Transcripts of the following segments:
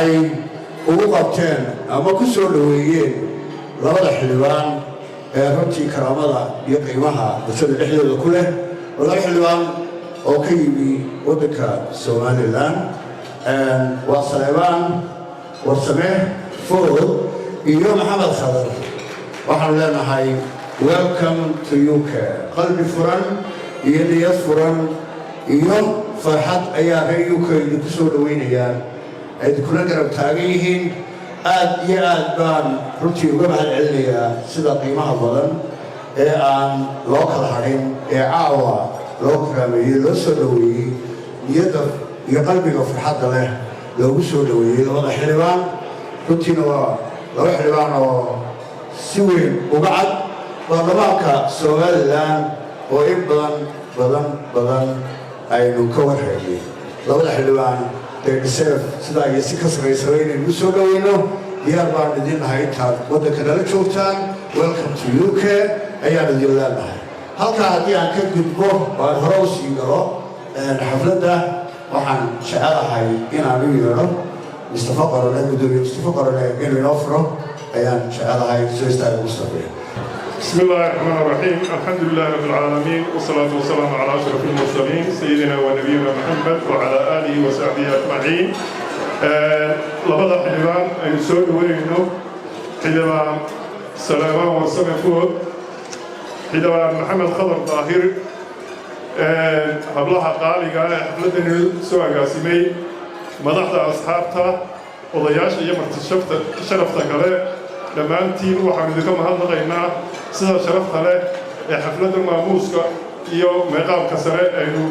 Ay ugu qabteen ama ku soo dhoweeyeen labada xildhibaan ee runtii karaamada iyo qiimaha bulshada dhexdooda ku leh, laba xildhibaan oo ka yimi waddanka Somaliland, waa Saleebaan Warsame Food iyo Maxamed Khadar. Waxaanu leenahay, "Welcome to UK." Qalbi furan iyo niyad furan iyo farxad ayaa reer UK idinku soo dhoweynayaan, ay idinkuna garab taagan yihiin. Aad iyo aad baan runtii uga mahad celinayaa sida qiimaha badan ee aan loo kala hadhin ee caawa loo karaameeyey, loo soo dhoweeyey, niyadda iyo qalbiga farxadda leh loogu soo dhoweeyey labada xildhibaan. Runtiina waa laba xildhibaan oo si weyn uga cad baarlamaanka Somaliland oo in badan badan badan aynu ka warhaynay. Labada xildhibaan, they deserve sidaa iyo si ka sarraysaba inaynu u soo dhoweyno. Diyaar baan idin nahay intaad waddanka nala joogtaan. Welcome to UK ayaan idin leenahay. Halkaa haddii aan ka gudbo oo aan hore u sii galo xafladda, waxaan jecelahay inaan u yeedho Mustafa Qorone, guddoomiye Mustafa Qorone, inuu inoo furo ayaan jecelahay. Soo istaaga, Mustafa. بسم الله الرحمن الرحيم، الحمد لله رب العالمين، والصلاة والسلام على أشرف المرسلين، سيدنا ونبينا محمد وعلى آله وصحبه أجمعين. Labada xildhibaan aynu soo dhaweynayno, xildhibaan Saleebaan Warsame Food, xildhibaan Maxamed Khadar Daahir, hablaha qaaliga ee xafladdani soo agaasimay, madaxda asxaabta, odayaasha iyo marti sharafta kale, dhammaantiin waxaanu idinka mahadnaqaynaa sida sharafta leh ee xafladda maamuuska iyo meeqaabka sare aynu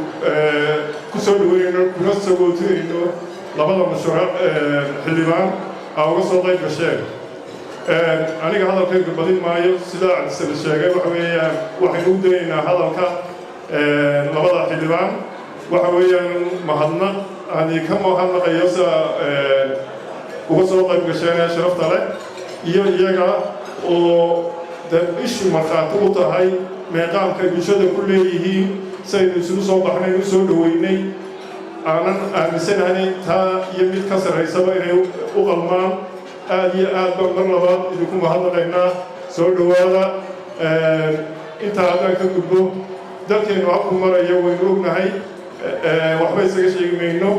ku soo dhaweynayno kuna sagootinayno labada mashruuc xildhibaan aa uga soo qayb gasheen. Aniga hadalkayga badin maayo. Sidaa Cabdisale sheegay, waxa weeyaan waxaynu u dayaynaa hadalka labada xildhibaan. Waxa weeyaan mahadnaq aan idinka mahadnaqayo sida uga soo qayb gasheen ee sharafta leh, iyo iyaga oo de ishu markhaati u tahay meeqaamkay bulshada ku leeyihiin saynu isugu soo baxnay u soo dhoweynay. Aanan aaminsanahay taa iyo mid ka sarraysaba inay u qalmaan. Aad iyo aad baan mar labaad idinku mahadnaqaynaa. Soo dhowaada. Intaa haddaan ka gudbo, dalkeennu habku marayo waynu ognahay, waxba isaga sheegi mayno.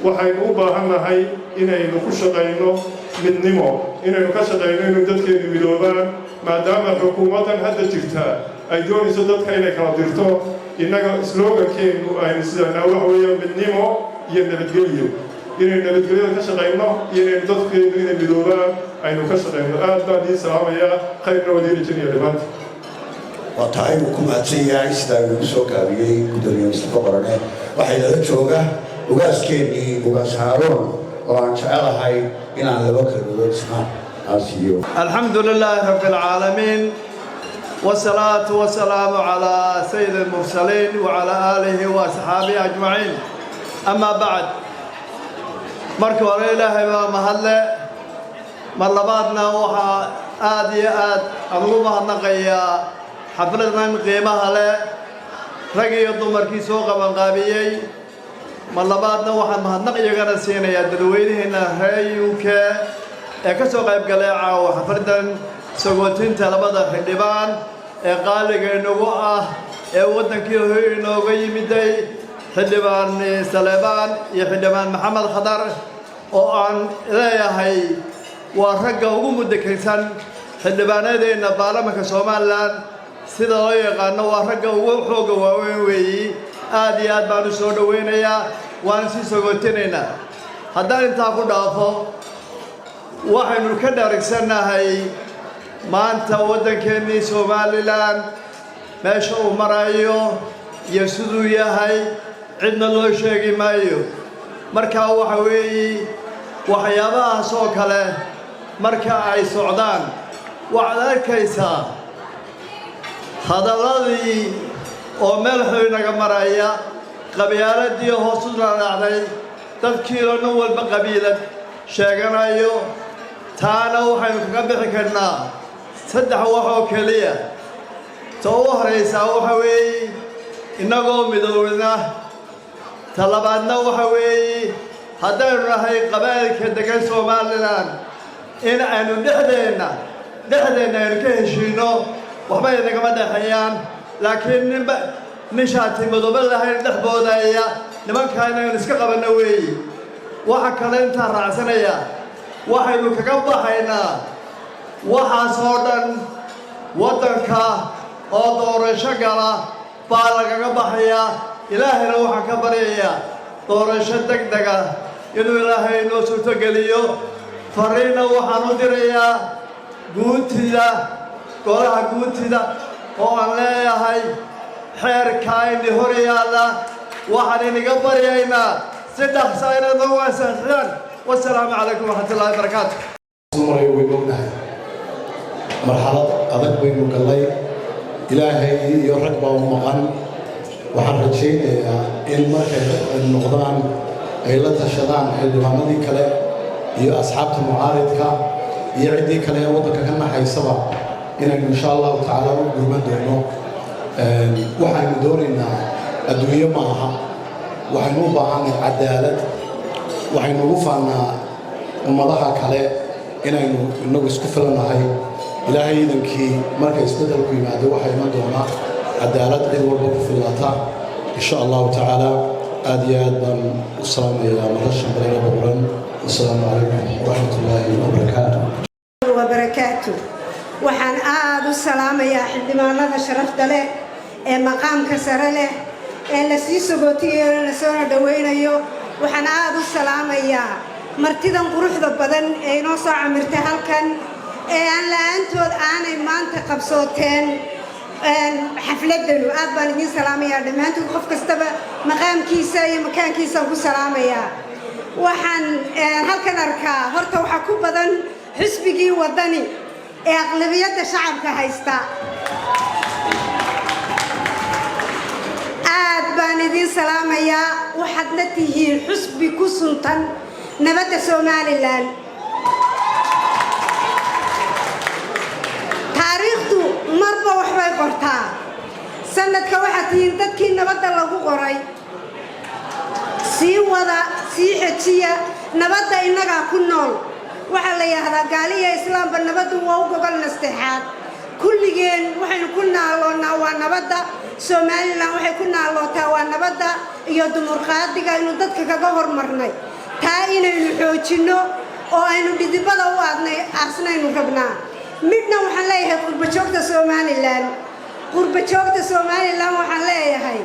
Waxaynu u baahannahay inaynu ku shaqayno midnimo, inaynu ka shaqayno inuu dadkeennu midoobaan, maadaama xukuumaddan hadda jirta ay doonayso dadka inay kala dirto. Innaga slogankeennu aynu sidanaa waxa weeye midnimo iyo nabadgelyo, inaynu nabadgelyada ka shaqayno iyo inaynu dadkeennu inay midoobaan aynu ka shaqayno. Aad baan idiin salaamayaa, khayrna waad ii rajinaya dhammaanta. Waa tahay, uu ku mahadsan yahay sidaa igu soo gaabiyey guddoomiye Mustafa Qorane. Waxaa inala jooga ugaaskeenii, Ugaas Haaruun, oo aan jecelahay inaan laba kelmadood isna aan siiyo. الحمد لله رب العالمين، والصلاة والسلام على سيد المرسلين وعلى آله وأصحابه أجمعين، أما بعد. Marka hore Ilaahay baa mahadle. Mar labaadna waxaa aad iyo aad aan ugu mahadnaqayaa xafladan qiimaha leh rag iyo dumarkii soo qabanqaabiyey. Mar labaadna waxaan mahadnaq iyagana siinayaa dadweynaheenna reer UK ee ka soo qayb galay caawa xafladan sagootinta labada xildhibaan ee qaaliga inagu ah ee waddankii hore inooga yimiday, xildhibaan Saleebaan iyo xildhibaan Maxamed Khadar, oo aan leeyahay waa ragga ugu mudakaysan xildhibaanadeenna baarlamanka Somaliland. Sida loo yaqaano, waa ragga ugu xoogga waaweyn weeyi. Aad iyo aad baan u soo dhowaynayaa, waan sii sagootinaynaa. Haddaan intaa ku dhaafo, waxaynu ka dharagsannahay maanta waddankeennii Somaliland meesha uu marayo iyo siduu yahay, cidna loo sheegi maayo. Marka waxa weeye, waxyaabahaas oo kale marka ay socdaan, waxaad arkaysaa hadalladii oo meel xun inaga maraya, qabyaaladii hoos u dhadhacday, dadkiioo nin walba qabiilad sheeganayo. Taana waxaynu kaga bixi karnaa saddex wax oo keliya. Ta u horaysaa waxa weeye innagoo midoowna. Ta labaadna waxa weeye Haddaynu nahay qabaa'ilka degan Somaliland, in aynu dhexdeenna aynu ka heshiinno. Waxba inagama dhexeeyaan, laakiin ninba nin shaati madoobe lahayn dhex boodaya. Nimankaa inaynu iska qabanno weeyi. Waxa kale intaan raacsanaya, waxaynu kaga baxaynaa waxaas oo dhan waddanka oo doorasho gala baa lagaga baxayaa. Ilaahayna waxaan ka baryayaa doorasho deg dega inuu Ilaahay inoo suurtogeliyo. Fariinna waxaan u dirayaa guurtida, golaha guurtida, oo aan leeyahay xeerkaa ini hor yaalla waxaan inaga baryaynaa si dhaqsa inaad noo ansaxdaan. Wasalaamu calaykum waraxmatullahi wabarakaatu. Maray waynu ognahay, marxalad adag baynu gallay. Ilaahay iyo rag baa u maqan. Waxaan rajaynayaa in markay noqdaan ay la tashadaan xildhibaanadii kale iyo asxaabta mucaaridka iyo ciddii kale ee waddanka ka naxaysaba, inaynu insha Allahu tacaala u gurman doono. Waxaynu doonaynaa adduunyo ma aha, waxaynu u baahanay cadaalad. Waxaynu ugu faannaa ummadaha kale inaynu inagu isku filannahay. Ilaahay iidankii, marka isbeddelku yimaado, waxaa iman doonaa cadaalad cid walba ku fillaata, insha Allahu tacaala. Aad iyo aad baan u salaamayaa madashan bareera boqoran. Wasalaamu calaykum waraxmat ullaahi wabarakaatu. Wabarakaatu. Waxaan aada u salaamayaa xildhibaanada sharafta leh ee maqaamka sare leh ee lasii sagootiyayo, lasoona dhowaynayo. Waxaan aada u salaamayaa martidan quruxda badan ee inoo soo camirtay halkan, ee aan la-aantood aanay maanta qabsooteen xafladanu. Aad baan idiin salaamayaa dhammaantood, qof kastaba maqaamkiisa iyo makaankiisaan ku salaamayaa. Waxaan halkan arkaa horta waxaa ku badan xisbigii Waddani ee aqlabiyadda shacabka haysta. Aad baan idiin salaamayaa. Waxaadna tihiin xusbi ku suntan nabadda Somaliland. Taariikhdu marba waxbay qortaa. Sanadka waxaad tihiin dadkii nabadda lagu qoray. Sii wada, sii xejiya nabadda. Innagaa ku nool. Waxaa la yidhaahdaa gaaliya islaamba nabaddu waa u gogol nasteexaad. Kulligeen waxaynu ku naaloonnaa waa nabadda. Somaliland waxay ku naalootaa waa nabadda iyo dumurqaadiga aynu dadka kaga hormarnay. Taa inaynu xoojinno oo aynu dhidibada u aadnay aasnaynu rabnaa. Midna waxaan leeyahay qurbajoogta Somaliland. Qurbajoogta Somaliland waxaan leeyahay,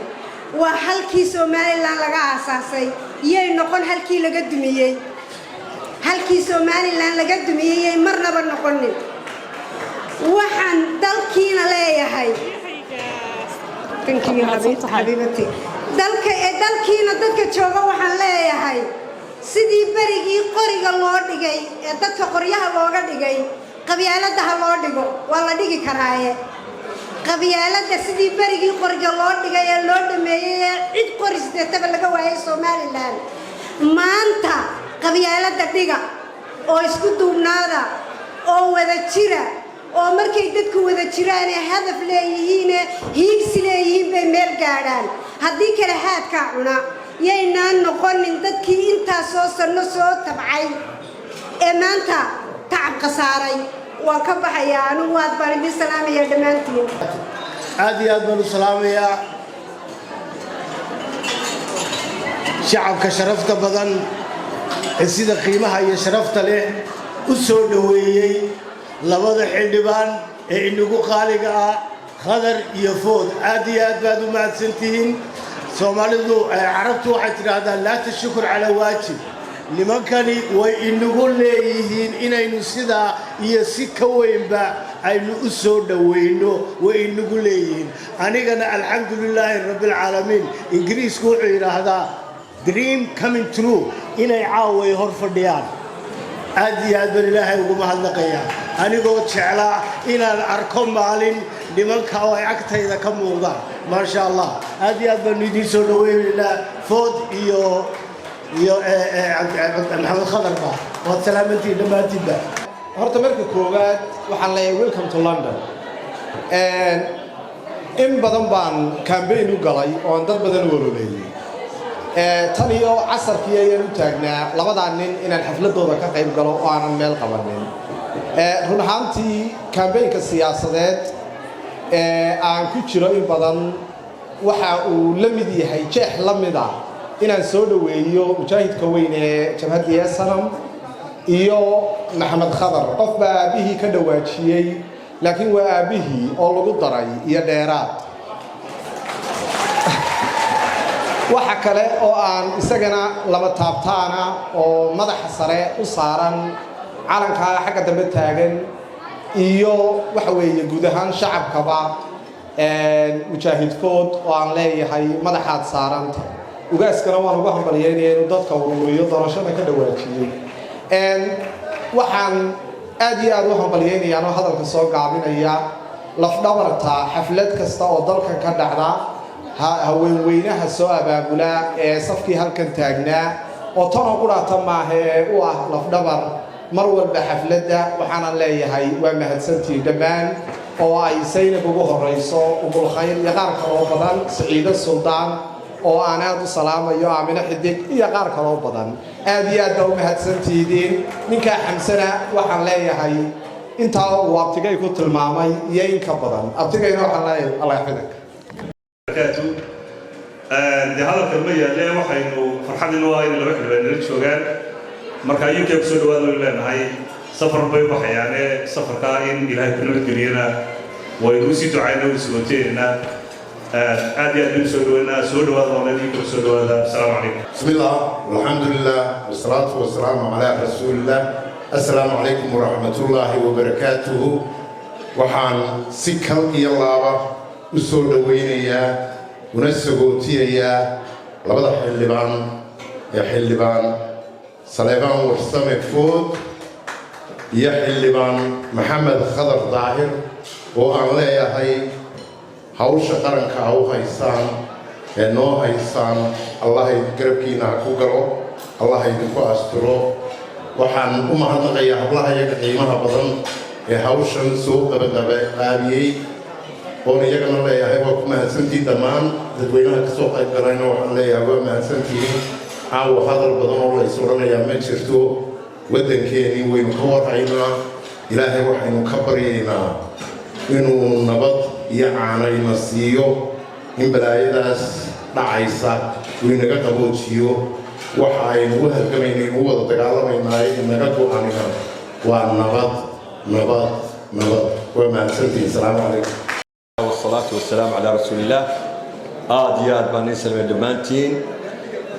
waa halkii Somaliland laga aasaasay, yay noqon halkii laga dumiyey. Halkii Somaliland laga dumiyey yay marnaba noqonin. Waxaan dalkiina leeyahay, xabiibati, dalka ee dalkiina dadka jooga waxaan leeyahay, sidii berigii qoriga loo dhigay ee dadka qoryaha looga dhigay, qabyaaladda ha loo dhigo. Waa la dhigi karaaye. Qabyaaladda sidii berigii qoriga loo dhigay ee loo dhameeyey ee cid qori sideetaba laga waayay Somaliland, maanta qabyaaladda dhiga oo isku duubnaada oo wada jira. Oo markay dadku wada jiraanee hadaf leeyihiine hiigsi leeyihiin bay meel gaadhaan. Haddii kale haadkaa cuna. Yaynaan noqonin dadkii intaas soo sanno soo tabcay ee maanta tacab khasaaray. Waan ka baxayaa anigu. Aad baan idiin salaamayaa dhammaantiin. Aad iyo aad baan u salaamayaa shacabka sharafta badan ee sida qiimaha iyo sharafta leh u soo dhoweeyey labada xildhibaan ee inagu qaaliga ah, Khadar iyo Food. Aad iyo aad baad u mahadsantihiin. Soomaalidu, Carabtu waxay tidhaahdaa: "لا شكر على واجب". Nimankani way inagu leeyihiin inaynu sidaa iyo si ka weynba aynu u soo dhowayno. Way inagu leeyihiin. Anigana alxamdu lilaahi rabbi alcaalamiin. Ingiriisku wuxuu yidhaahdaa "dream coming true", inay caaway hor fadhiyaan. Aad iyo aad baan Ilaahay ugu mahadnaqayaa, anigoo jeclaa inaan arko maalin nimanka oo ay agtayda ka muuqdaan. Maasha Allah, aad iyo aad baanu idiin soo dhaweynaynaa, Food iyo Maxamed Khadarba. Waad salaamantiin dhammaantiinba. Horta marka koowaad waxaan leeyahay welcome to London. In badan baan campaign u galay oo aan dad badan u ololeeyey. Tan iyo casarkii ayaan u taagnaa labadaa nin inaan xafladooda ka qayb galo oo aanan meel qabanin. Run ahaantii, campaignka siyaasadeed ee aan ku jiro in badan waxa uu la mid yahay jeex la mid ah inaan soo dhoweeyo mujaahidka weyn ee jabhaddii SNM iyo Maxamed Khadar. Qof baa aabbihii ka dhawaajiyey, laakiin waa aabbihii oo lagu daray iyo dheeraad. Waxa kale oo aan isagana lama taabtaana oo madaxa sare u saaran calankaa xagga dambe taagan iyo waxa weeye guud ahaan shacabkaba, Mujaahid Food, oo aan leeyahay madaxaad saaranta. Ugaaskana waan ugu hambalyeynaya inuu dadka ururiyo, doorashada ka dhawaajiyey. Waxaan aad iyo aad u hambalyeynaya, anoo hadalka soo gaabinaya, lafdhabarta xaflad kasta oo dalkan ka dhacda, haweenweynaha soo abaabula ee safkii halkan taagnaa oo tanoo qudhaata maaha ee u ah lafdhabar mar walba xafladda. Waxaanan leeyahay waa mahadsantihiin dhammaan, oo ay Saynab ugu horayso, Umulkhayr iyo qaar kaloo badan, Saciido Suldaan oo aan aad u salaamayo, Aamino Xidig iyo qaar kaloo badan. Aad iyo aad baa u mahadsantihidiin. Ninkaa Xamsana waxaan leeyahay intaa uu abtigay ku tilmaamay iyo in ka badan. Abtigayna waxaan leeyahay Allah yaxfidak. Dee hadalkan ma yaalle. Waxaynu farxad inoo ah inay laba xildhibaan nala joogaan. Marka UK kusoo dhawaada waynu leenahay. Safar bay u baxayaane, safarkaa in Ilaahay ku nabadgeliyana waynu usii ducayna, waynu sugooteynaa. Aad iyo aad baynu soo dhaweynaa. Soo dhawaada oo UK kusoo dhawaada. Asalaamu calaykum. بسم الله والحمد لله والصلاة والسلام على رسول الله. السلام عليكم ورحمة الله وبركاته. Waxaan si kal iyo laaba u soo dhowaynayaa una sagootiyayaa labada xildhibaan ee Xildhibaan Saleebaan Warsame Food iyo Xildhibaan Maxamed Khadar Daahir, oo aan leeyahay hawsha qaranka ha u haysaan ee noo haysaan, Allah garabkiina ha ku galo, Allah idinku asturo. Waxaan u mahadnaqayaa hablaha iyaga qiimaha badan ee hawshan soo qabaqaabiyey, oon iyagana leeyahay waa ku mahadsantihiin. Dhammaan dadweynaha ka soo qayb galayna waxaan leeyahay waa mahadsantihiin. Caawa hadal badan oo la is odhanayaa ma jirto. Waddankeenii waynu ka warhaynaa. Ilaahay waxaynu ka baryaynaa inuu nabad iyo caanayna siiyo, in balaayadaas dhacaysa uu inaga qaboojiyo. Waxa aynu u halgamayna, u wada dagaalamaynaa, inaga go'anina waa nabad, nabad, nabad. Waa mahadsantihiin. Asalaamu calaykum. والصلاة والسلام على رسول الله. Aad iyo aad baan idin salmay dhammaantiin.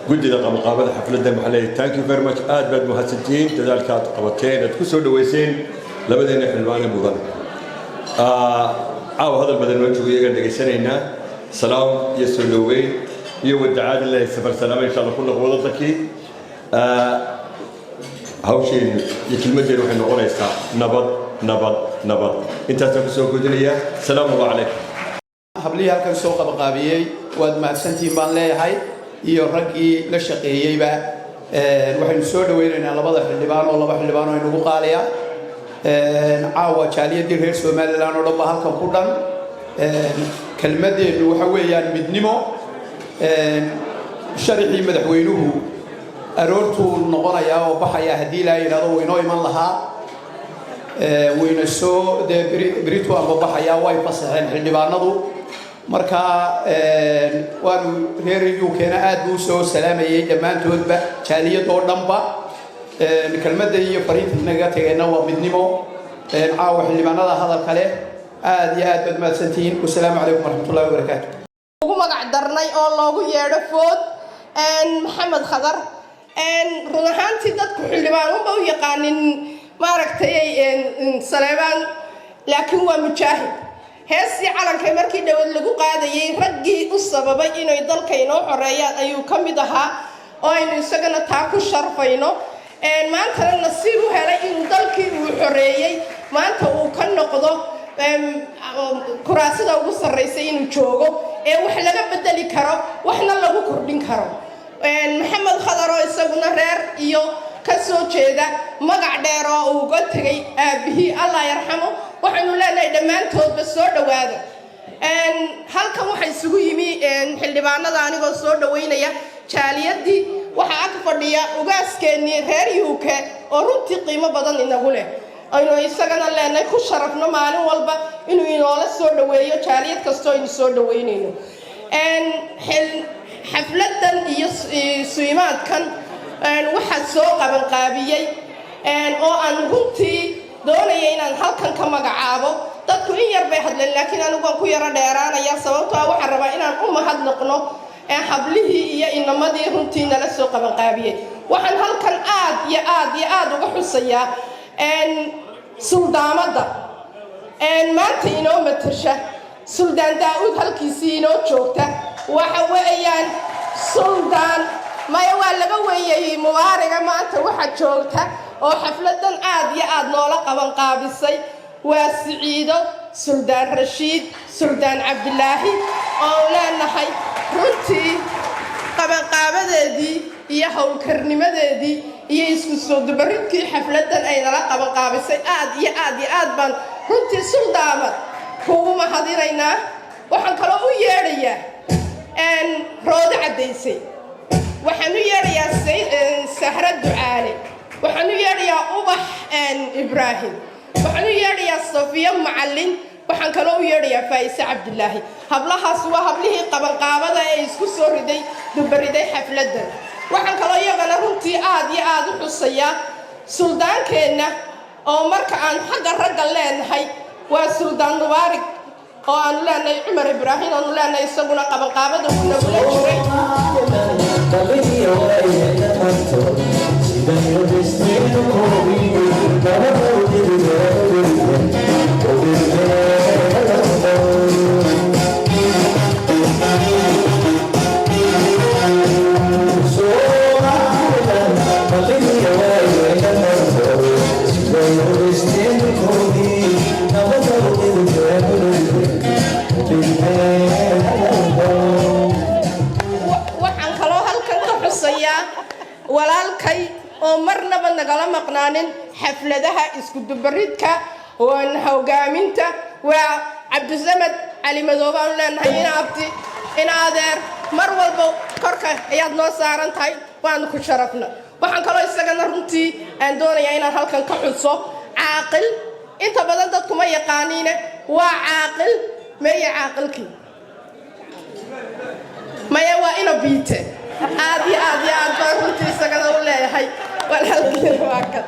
Guddida qabaqaabada xafladdan waxaa leeyahay thank you very much. Aad baad mahadsantihiin dadaalka aad qabateen, aad ku soo dhoweyseen labadeena xildhibaane mudan. Caawa hadal badan noo joogo, iyagaan dhegaysanaynaa. Salaam iyo soo dhoweyn iyo wadacaad leeyahay. Safar salaama, insha Allah ku noqo wadankii. Hawsheenu iyo kelmaddeenu waxay noqonaysaa nabad, nabad, nabad. Intaasaan kusoo gudinaya. Salaamu Allah calaykum. Hablihii halkan soo qabaqaabiyey waad mahadsantihiin baan leeyahay, iyo raggii la shaqeeyeyba. Waxaynu soo dhaweynaynaa labada xildhibaan, oo laba xildhibaan oo inagu qaaliya. Caawa jaaliyadii reer Somaliland oo dhan ba halkan ku dhan. Kelmadeennu waxa weeyaan midnimo. Sharcii madaxweynuhu aroortuu noqonayaa oo baxayaa haddii ilaa yidhahdo, wuu inoo iman lahaa, wayna soo dee beritu aanba baxayaa. Way fasaxeen xildhibaanadu. Marka waanu reer UK-na aad buu usoo salaamayay dhammaantoodba, jaaliyadoo dhanba. Kelmadda iyo fariinta naga tegayna waa midnimo. Caawa xildhibaanada hadalka leh, aad iyo aad baad mahadsantihiin. Wasalaamu calaykum waraxmatullahi wabarakaatu. Ugu magac darnay oo loogu yeedho Food Maxamed Khadar. Run ahaantii dadku xildhibaan unba u yaqaanin, maaragtay, Saleebaan, laakiin waa mujaahid. Heestii calankay markii dhowad lagu qaadayay, raggii u sababay inay dalka inoo xoreeyaan ayuu ka mid ahaa, oo aynu isagana taa ku sharfayno. Maantana nasiib u helay inuu dalkii uu xoreeyey maanta uu ka noqdo kuraasida ugu sarraysa inuu joogo ee wax laga bedeli karo, waxna lagu kordhin karo. Maxamed Khadar oo isaguna reer iyo ka soo jeeda magac dheer oo uu uga tegay aabihii, Allah yarxamo. Waxaynu leenahay dhammaantoodba soo dhowaada. Halkan waxaa isugu yimi xildhibaanada anigoo soo dhoweynaya. Jaaliyadii waxaa ag fadhiya ugaaskeenii reer UK oo runtii qiimo badan inagu leh, aynu isagana leenahay ku sharafno maalin walba inuu inoola soo dhoweeyo jaaliyad kastoo aynu soo dhoweynayno. Xafladan iyo suimaadkan waxaa soo qabanqaabiyey oo aan runtii doonaya inaan halkan ka magacaabo. Dadku in yar bay hadleen, laakiin anigu waan ku yaro dheeraanaya, sababtoo ah waxaan rabaa inaan u mahadnaqno hablihii iyo inamadii runtii nala soo qabanqaabiyey. Waxaan halkan aad iyo aad iyo aad uga xusayaa suldaamadda maanta inoo matasha, Suldaan Daa-uud, halkiisii inoo joogta. Waxa weeyaan suldaan, maya, waa laga weeyey Mubaariga. Maanta waxa joogta oo xafladan aad iyo aad noola qabanqaabisay waa Siciido Suldaan Rashiid Suldaan Cabdilaahi, oo leenahay runtii qabanqaabadeedii iyo howlkarnimadeedii iyo isku soo dubaridkii xafladan ay nala qabanqaabisay aad iyo aad iyo aad baan runtii, suldaamad, kugu mahadinaynaa. Waxaan kaloo u yeedhayaa Roodo Caddaysay, waxaan u yeedhayaa Sahro Ducaale, waxaan u yeedhayaa Ubax Ibraahim, waxaan u yeedhayaa Safiyo Macallin, waxaan kaloo u yeedhayaa Faa'ise Cabdilaahi. Hablahaas waa hablihii qabanqaabada ee isku soo riday, dubariday xafladdan. Waxaan kaloo iyagana runtii aad iyo aad u xusayaa suldaankeenna, oo marka aan xagga ragga leenahay waa Suldaan Mubaarig, oo aanu leenahay Cumar Ibraahim, aanu leenahay isaguna qabanqaabada uu nagula jiray. Waxaan kaloo halkan ka xusayaa walaalkay oo marnaba nagala maqnaanin xafladaha iskudubaridka waan hogaaminta, waa Cabdisamad Cali Madoobe, aanu leenahay ina abti, ina adeer, mar walba korka ayaad noo saaran tahay, waanu ku sharafna. Waxaan kaloo isagana runtii aan doonayaa inaan halkan ka xuso caaqil. Inta badan dadku ma yaqaaniine, waa caaqil. Meeye caaqilkii? Maya, waa ina Biite. Aad iyo aad iyo aad baan runtii isagana u leeyahay walaalkiina waa kan.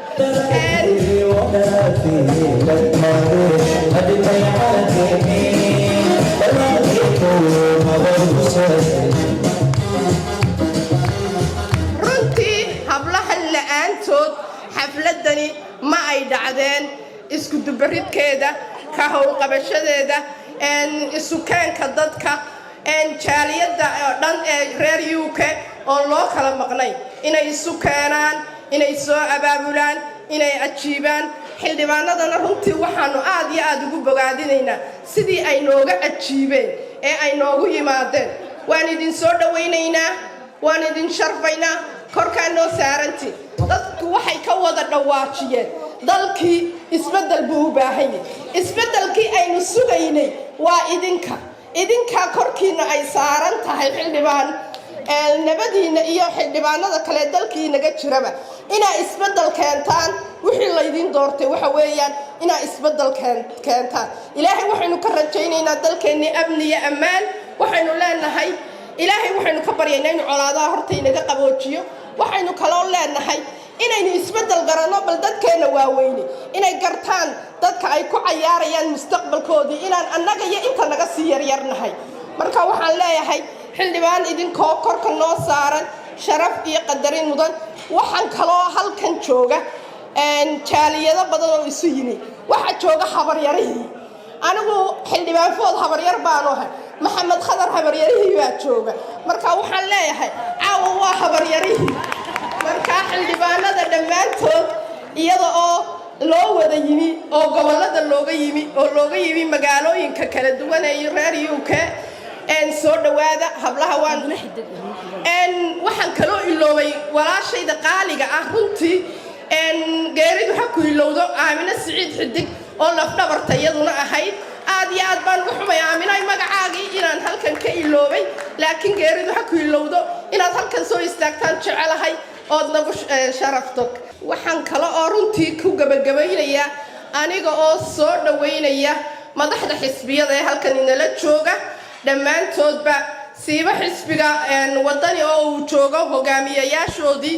Runtii hablahan la'aantood xafladdani ma ay dhacdeen, isku dubaridkeeda, ka howlqabashadeeda, isukeenka dadka jaaliyadda oo dhan ee reer UK oon loo kala maqnay, inay isu keenaan, inay soo abaabulaan, inay ajiibaan xildhibaanadana. Runtii waxaanu aad iyo aad ugu bogaadinaynaa sidii ay nooga ajiibeen ee ay noogu yimaadeen. Waan idin soo dhowaynaynaa, waan idin sharfaynaa, korkaa noo saaranti. Dadku waxay ka wada dhawaajiyeen dalkii isbeddel buu u baahan yahay. Isbeddelkii aynu sugaynay waa idinka, idinkaa korkiina ay saaran tahay, xildhibaan nabadiinna iyo xildhibaanada kale dalkii naga jiraba, inaa isbeddel keentaan. Wixii laydin doortay waxa weeyaan inaa isbeddel keentaan. Ilaahay waxaynu ka rajaynaynaa dalkeennii amni iyo ammaan. Waxaynu leenahay Ilaahay waxaynu ka baryaynaa inuu colaadaha horta inaga qaboojiyo. Waxaynu kaloo leenahay inaynu isbeddel garanno, bal dadkeenna waaweyne inay gartaan dadka ay ku cayaarayaan mustaqbalkoodii, inaan annaga iyo inta naga sii yaryarnahay. Marka waxaan leeyahay, xildhibaan, idinkoo korka noo saaran, sharaf iyo qadarin mudan. Waxaan kaloo halkan jooga jaaliyado badan oo isu yimi. Waxaa jooga habaryarihii. Anigu xildhibaan Food habaryar baanu ahay. Maxamed Khadar habaryarihii baa jooga. Marka waxaan leeyahay caawa waa habaryarihii. Marka xildhibaanada dhammaantood, iyada oo loo wada yimi oo gobollada looga yimi oo looga yimi magaalooyinka kala duwan ee reer UK, soo dhowaada. Hablaha waan waxaan kaloo iloobay walaashayda qaaliga ah, runtii geeridu ha ku ilowdo, Aamino Siciid Xidig oo lafdhabarta iyaduna ahayd. Aad iyo aad baan uga xumay, Aaminay, magacaagii inaan halkan ka iloobay. Laakiin geeridu ha ku ilowdo inaad halkan soo istaagtaan jecelahay ood nagu sharafto. Waxaan kale oo runtii ku gebagabaynayaa, aniga oo soo dhoweynaya madaxda xisbiyada ee halkan inala jooga dhammaantoodba, siiba xisbiga Wadani oo uu joogo hogaamiyayaashoodii.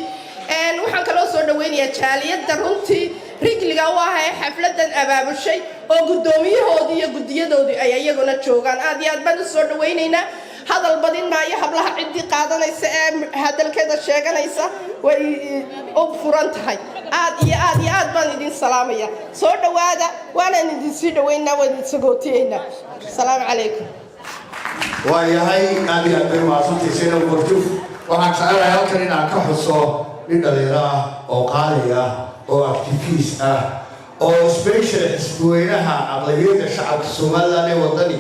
Waxaan kaloo soo dhaweynayaa jaaliyadda runtii rigliga u ah ee xafladan abaabushay, oo guddoomiyahoodii iyo guddiyadoodii ay iyaguna joogaan. Aad iyo aad baan u soo dhawaynaynaa. Hadal badin maayo. Hablaha ciddii qaadanaysa ee hadalkeeda sheeganaysa way u furan tahay. Aad iyo aad iyo aad baan idin salaamaya. Soo dhowaada, waanaan idin sii dhaweynaa, waan idin sagootiyeynaa. Asalaamu calaykum. Waa yahay, aad iyo aad bay umahadsantahay, Zaynab Qorjuf. Waxaan jecelahay halkan inaan ka xuso nin dhalinyaro ah oo qaali ah oo activist ah oo special xisbiweynaha aqlabiyadda shacabka Somaliland ee Wadani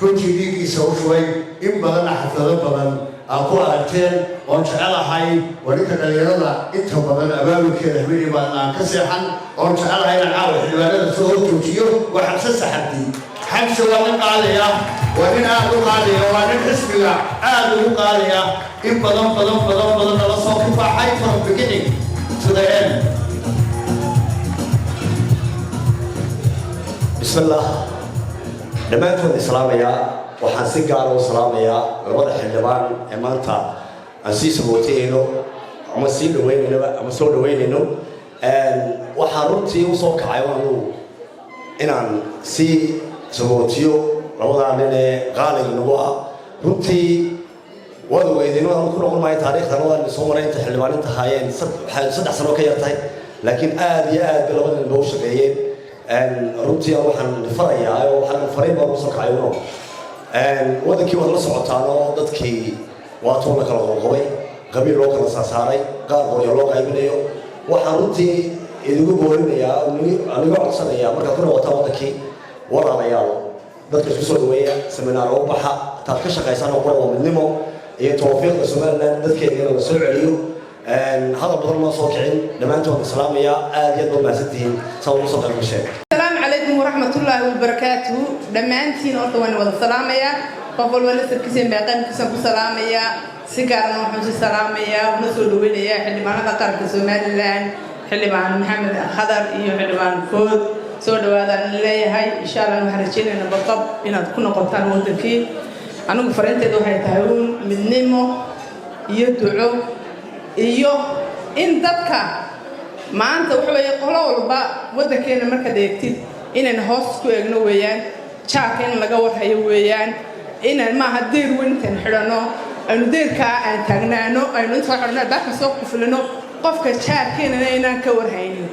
runtii dhiiggiisa u shubay, in badanna xaflado badan aad ku aragteen, oon jecelahay waa ninka dhalinyarada inta badan abaabulkeeda habeenii baan aan ka seexan, oon jecelahay inaan caawa xildhibaanada soo horjoojiyo. Waa Xamse Saxardi. Xamse waa nin qaadaya, waa nin aad u qaadaya, waa nin xisbiga aad ugu qaadaya, in badan badan badan badan nala soo kifaaxay from beginning to the end. Bismillaah. Dhammaantood islaamayaa. Waxaan si gaara u salaamayaa labada xildhibaan ee maanta aan sii sabootayayno ama sii dhawaynaynaba ama soo dhawaynayno. Waxaan runtii u soo kacay anugu inaan sii sabootiyo labadaa nin ee qaaliga nagu ah. Runtii waad ogeydeen, waan ku noqon maayo taariikhdan, waan soo maray inta xildhibaaninta haayeen, 3 sano ka yartahay, laakiin aad iyo aad bay labada nin ba u shaqeeyeen. Runtii waxaan farayaa oo waxaan fariin baan usoo kacay uno. Waddankii waad la socotaan oo dadkii waatoo la kala qoqobay, qabiil loo kala saasaaray, qaar qoryo loo qaybinayo. Waxaan runtii idigu boorinayaa, aniga codsanayaa, markaad ku noqotaan waddankii, walaalayaal, dadka isku soo dhaweeya, seminaar u baxa, taad ka shaqaysaan oo qura waa midnimo iyo tawfiiqda Somaliland, dadkeeda in la soo celiyo. Hadal badan ma soo kicin. Dhammaantood islaamaya, aad iyo aad ba mahadsantihiin saa ugu soo qayb gasheen. Asalaamu calaykum waraxmatullaahi wabarakaatuhu. Dhammaantiin horta waan wada salaamayaa, qof walba nasabkiisa iyo meeqaamkiisaan ku salaamayaa. Si gaarana waxaan si salaamayaa una soo dhaweynayaa xildhibaanada qaranka Somaliland, Xildhibaan Maxamed Khadar iyo Xildhibaan Food. Soo dhawaadaan leeyahay. Insha Allah waxaan rajaynaynaa badqab inaad ku noqotaan waddankii. Anigu fariinteeda waxay tahay uun midnimo iyo duco iyo in dadka maanta waxa weeye qolo walba waddankeena markaad eegtid inayna hoos ku eegno weeyaan, jaarka in laga warhayo weeyaan, inaan maaha deyr weyn intaan xidhanno, aynu deyrkaa aan taagnaano, aynu inta soo xidhanno, albaabka soo quflino, qofka jaarkeenana inaan ka warhaynin.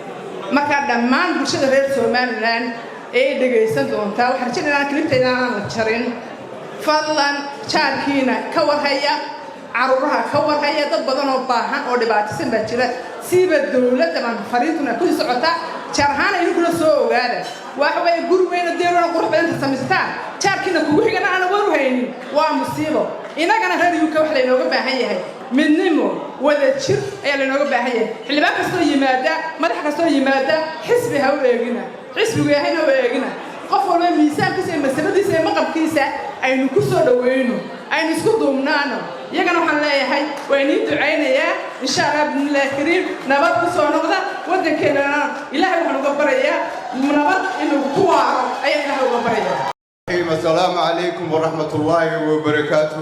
Marka dhammaan bulshada reer Somaliland ee dhegaysan doontaa, waxaan rajaynaya inaan clip-tayda aan la jarin. Fadlan jaarkiina ka warhaya, caruuraha ka warhaya. Dad badan oo baahan oo dhibaataysan baa jira. Siiba dowladda baan fariintuna ku socotaa, jaar ahaan idinkuna soo ogaada. Waxa weeye guri weyna deerona qurux badan inta samaysataan, jaarkiina kugu xigana aana waru haynin, waa musiibo. Inagana reer UK waxa laynooga baahan yahay midnimo, wada jir ayaa laynooga baahan yahay. Xildhibaan kastoo yimaada, madax kastoo yimaada, xisbi ha u eegina, xisbigu yahayna u eegina. Qof walba miisaankiisa iyo masabadiisa iyo maqabkiisa aynu ku soo dhaweyno, aynu isku duubnaano. Iyagana waxaan leeyahay waa inii ducaynayaa, insha Allah bidnillahi kariim, nabad ku soo noqda waddankeenana. Ilaahay waxaan uga baryayaa nabad inuu ku waaro ayaan Ilaahay uga baryayaa. Asalaamu calaykum waraxmat ullaahi wabarakaatu.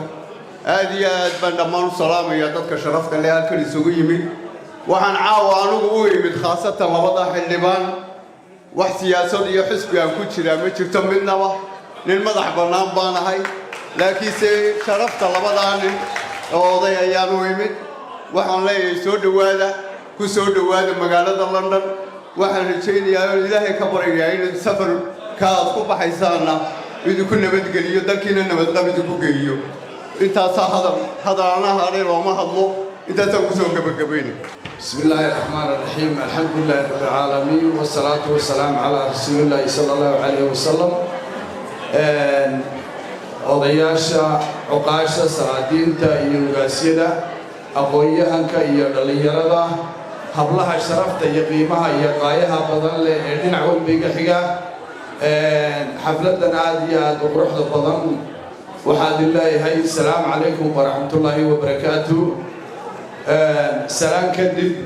Aad iyo aad baan dhammaan u salaamaya dadka sharafta leh halkan isugu yimid. Waxaan caawa anugu u imid khaasatan labada xildhibaan. Wax siyaasad iyo xisbi aan ku jiraa ma jirto midnaba, nin madax bannaan baan ahay, laakiinse sharafta labadaa nin oo oday ayaan u imid. Waxaan leeyahay soo dhowaada, ku soo dhowaada magaalada London. Waxaan rajaynayaa oo Ilaahay ka baryayaa inuu safarka aad ku baxaysaanna idinku nabadgeliyo, dalkiina nabadqab idinku geeyo. Intaasaa hadal hadalana hadhay, looma hadlo. Intaasaan kusoo gebagabaynay. بسم الله الرحمن الرحيم، الحمد لله رب العالمين، والصلاة والسلام على رسول الله صلى الله عليه وسلم. Odayaasha, cuqaasha, salaadiinta iyo ugaasyada, aqoon-yahanka iyo dhallinyarada, hablaha sharafta iyo qiimaha iyo qaayaha badan leh ee dhinac walba iga xiga, xafladdan aad iyo aad u quruxda badan. Waxaan idin leeyahay asalaamu calaykum waraxmatullaahi wabarakaatu. Salaan kadib,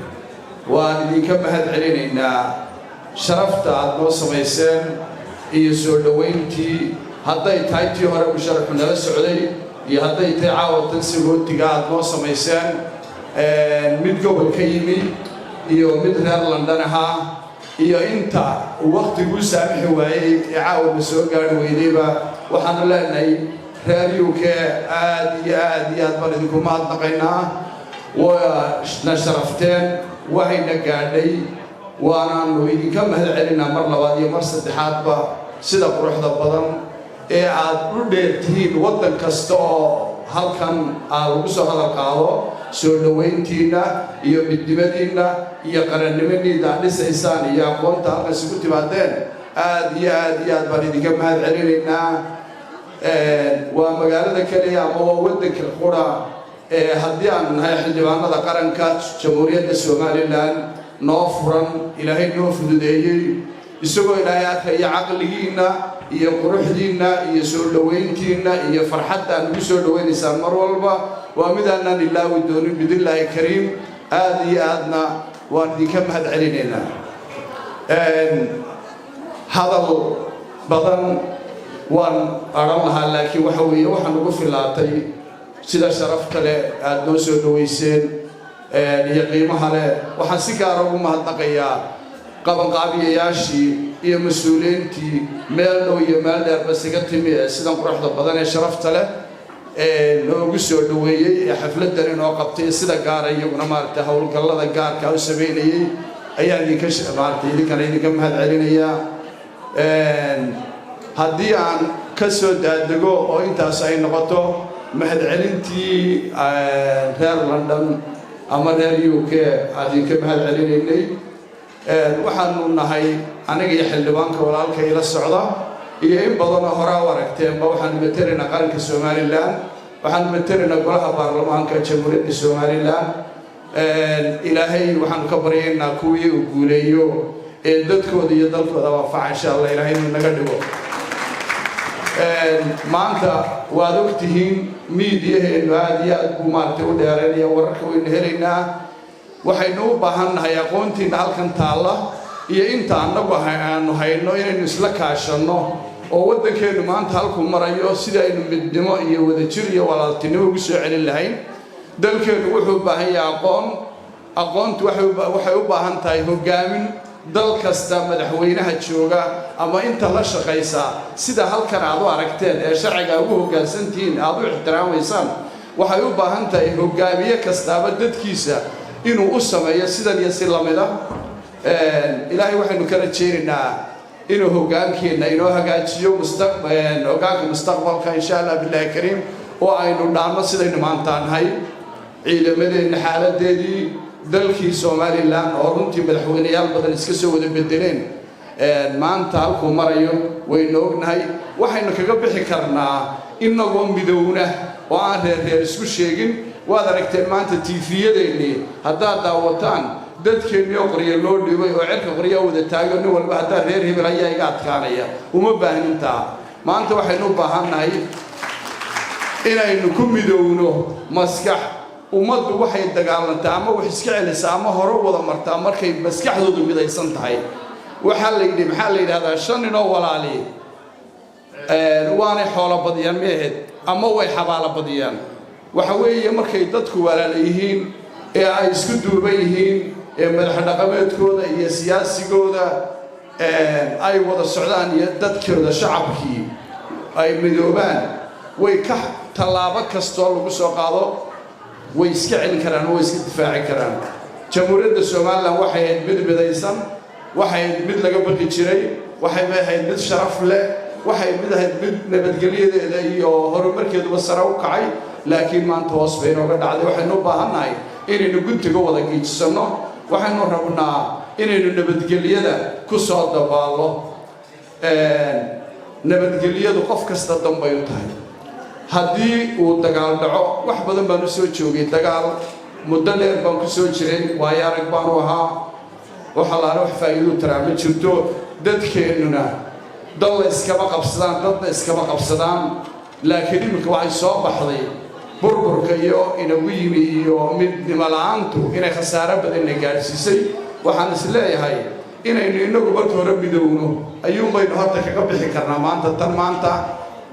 waan idinka mahad celinaynaa sharafta aad noo samayseen iyo soo dhowayntii, hadday tahay tii hore musharaxu nala socday iyo hadday tahay caawatan sagootiga aad noo samayseen, mid gobol ka yimi iyo mid reer London ahaa iyo inta uu wakhtiguu saamixi waayey ee caawama soo gaari weydayba. Waxaanu leenahay reer UK, aad iyo aad iyo aad baan idinku mahadnaqaynaa. Waa na sharafteen, waxayna gaadhay, waanaanu idinka mahad celinaa mar labaad iyo mar saddexaadba sida quruxda badan ee aad u dheer tihiin waddan kasta oo halkan aa lagu soo hadal qaado. Soo dhowayntiinna iyo midnimadiinna iyo qarannimadiinna aad dhisaysaan iyo aqoonta halkan isugu timaadeen, aad iyo aad iyo aad baan idinka mahad celinaynaa. Waa magaalada keliya ama waa waddanka qura ee haddii aanu nahay xildhibaanada qaranka Jamhuuriyadda Somaliland noo furan, Ilaahay noo fududeeyey, isagoo Ilaahay arkaya caqligiinna iyo quruxdiinna iyo soo dhowayntiinna iyo farxadda aad nagu soo dhowaynaysaan mar walba. Waa mid aanaan ilaawi doonin, bidillaahi kariim. Aad iyo aadna waan idinka mahad celinaynaa. Hadal badan waan odhan lahaa, laakiin waxa weeye waxaan ugu filaatay sida sharafta leh aada noo soo dhowayseen iyo qiimaha leh. Waxaan si gaara ugu mahadnaqayaa qabanqaabiyayaashii iyo mas-uuliyiintii meel dhow iyo meel dheerba isaga timi ee sidan quruxda badan ee sharafta leh ee noogu soo dhoweeyey ee xafladdan inoo qabtay, sida gaara iyaguna maaragtay howlgallada gaarka u samaynayey ayaan idinka maaragtay idinkana idinka mahad celinayaa. Haddii aan ka soo daadego oo intaas ay noqoto mahadcelintii reer London ama reer UK aan idinka mahad celinaynay, waxaanu nahay aniga iyo xildhibaanka walaalka ila socda iyo in badanoo horaa u aragteenba, waxaanu matelaynaa qaranka Somaliland, waxaanu matelaynaa golaha baarlamaanka Jamhuuriyadda Somaliland. Ilaahay waxaanu ka baryaynaa kuwii uu guuleeyo ee dadkooda iyo dalkooda waafaca, insha Allah, Ilaahay inuu naga dhigo. Maanta waad ogtihiin, miidiyaheennu aad iyo aad buu maaragtay u dheeraynaya, wararka waynu helaynaa. Waxaynu u baahan nahay aqoontiinna halkan taalla iyo inta annagu aanu hayno inaynu isla kaashanno oo waddankeennu maanta halkuu marayo sidii aynu midnimo iyo wadajir iyo walaaltinimo ugu soo celin lahayn. Dalkeennu wuxuu u baahan yahay aqoon. Aqoontu waxay u baahan tahay hoggaamin. Dal kasta madaxweynaha jooga ama inta la shaqaysaa, sida halkan aad u aragteen ee sharciga ugu hoggaansantihiin, aad u ixtiraamaysaan, waxay u baahan tahay hoggaamiye kastaaba dadkiisa inuu u sameeyo sidan iyo si lamida. Ilaahay waxaynu ka rajaynaynaa inuu hoggaankeenna inoo hagaajiyo, hoggaanka mustaqbalka, insha Allah billahi kariim, oo aynu dhaanno sidaynu maanta nahay. Ciidamadeenna xaaladeedii, dalkii Somaliland oo runtii madaxweyneyaal badan iska soo wada bedeleen, maanta halkuu marayo waynu ognahay. Waxaynu kaga bixi karnaa inagoo midowna oo aan reerreer isku sheegin. Waad aragteen maanta TV-yadeennii haddaad daawataan, dadkeennii oo qoryo loo dhibay oo cirka qoryaa wada taago, nin walba haddaa reer hebel ayaa iga adkaanaya. Uma baahnintaa. Maanta waxaynu u baahannahay inaynu ku midowno maskax. Ummaddu waxay dagaalantaa ama wax iska celisaa ama hore u wada martaa markay maskaxdoodu midaysan tahay. Waxaa la yidhi, maxaa la yidhahdaa, shan ninoo walaali waanay xoolo badiyaan ma ahayd ama way xabaalo badiyaan. Waxa weeye markay dadku walaala yihiin ee ay isku duuban yihiin ee madax dhaqameedkooda iyo siyaasigooda ay wada socdaan iyo dadkooda shacabkii ay midoobaan, way ka tallaabo kastoo lagu soo qaado way iska celin karaan, way iska difaaci karaan. Jamhuuriyadda Somaliland waxay ahayd mid midaysan, waxay ahayd mid laga baqi jiray, waxay ahayd mid sharaf leh, waxay mid ahayd mid nabadgelyadeeda iyo horumarkeeduba sare u kacay, laakiin maanta hoos bay inooga dhacday. Waxaynu u baahannahay inaynu guntiga wada giijisanno. Waxaynu rabnaa inaynu nabadgelyada ku soo dabaallo. Nabadgelyadu qof kasta danbay u tahay. Haddii uu dagaal dhaco, wax badan baan u soo joogay dagaal, muddo dheer baan ku soo jiray, waayo arag baanu ahaa. Wax allaale wax faa'iiduu taraa ma jirto. Dadkeennuna dalla iskama qabsadaan, dadna iskama qabsadaan. Laakiin iminka waxay soo baxday burburka iyo inagu yimi iyo midnimo la'aantu inay khasaaro badanna gaadhsiisay. Waxaan is leeyahay inaynu inagu marka hore midowno ayuunbaynu horta kaga bixi karnaa. Maanta tan maanta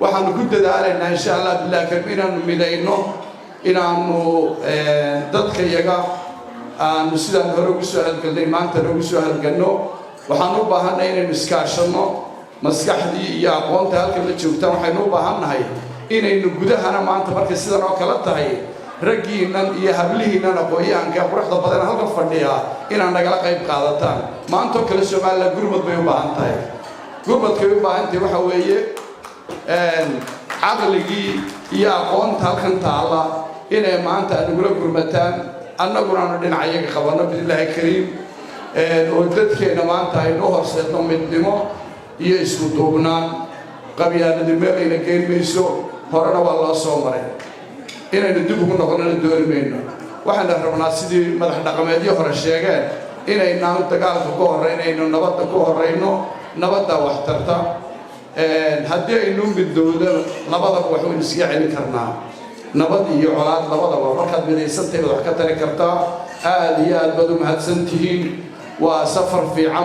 waxaanu ku dadaalaynaa, insha Allah billahi karim, inaanu midayno, inaanu dadka yaga aanu sidaan hore ugu soo halgelnay maantana ugu soo halganno. Waxaan u baahannahay inaynu iskaashanno maskaxdii iyo aqoonta halkan la joogtaan. Waxaynu u baahannahay inaynu gudahana maanta markay sidan oo kale tahay, raggiinnan iyo hablihiinnan aqoon-yahanka quruxda badan halkan fadhiya, inaad nagala qayb qaadataan. Maantoo kale Somaliland gurmad bay u baahan tahay. Gurmadkay u baahan tahay waxa weeye caqligii iyo aqoonta halkan taalla inay maanta aad nagula gurmataan, annaguna aanu dhinaca iyaga qabanno, bi'idnillaahi kariim, oo dadkeenna maanta aynu u horseedno midnimo iyo isku duubnaan. Qabyaaladu meel ayna geen mayso, horena waa loo soo maray, inaynu dib ugu noqonnona dooni mayno. Waxaana rabnaa, sidii madax dhaqameedyo hore sheegeen, inaynaan dagaalka ku horraynayno, nabadda ku horrayno. Nabaddaa wax tarta. Haddii aynu midowda, labadaba wax waynu iskaga celin karnaa, nabad iyo colaad labadaba. Markaad midaysantahay baad wax ka tari kartaa. Aad iyo aad baad u mahadsan tihiin. Waa safar fiican.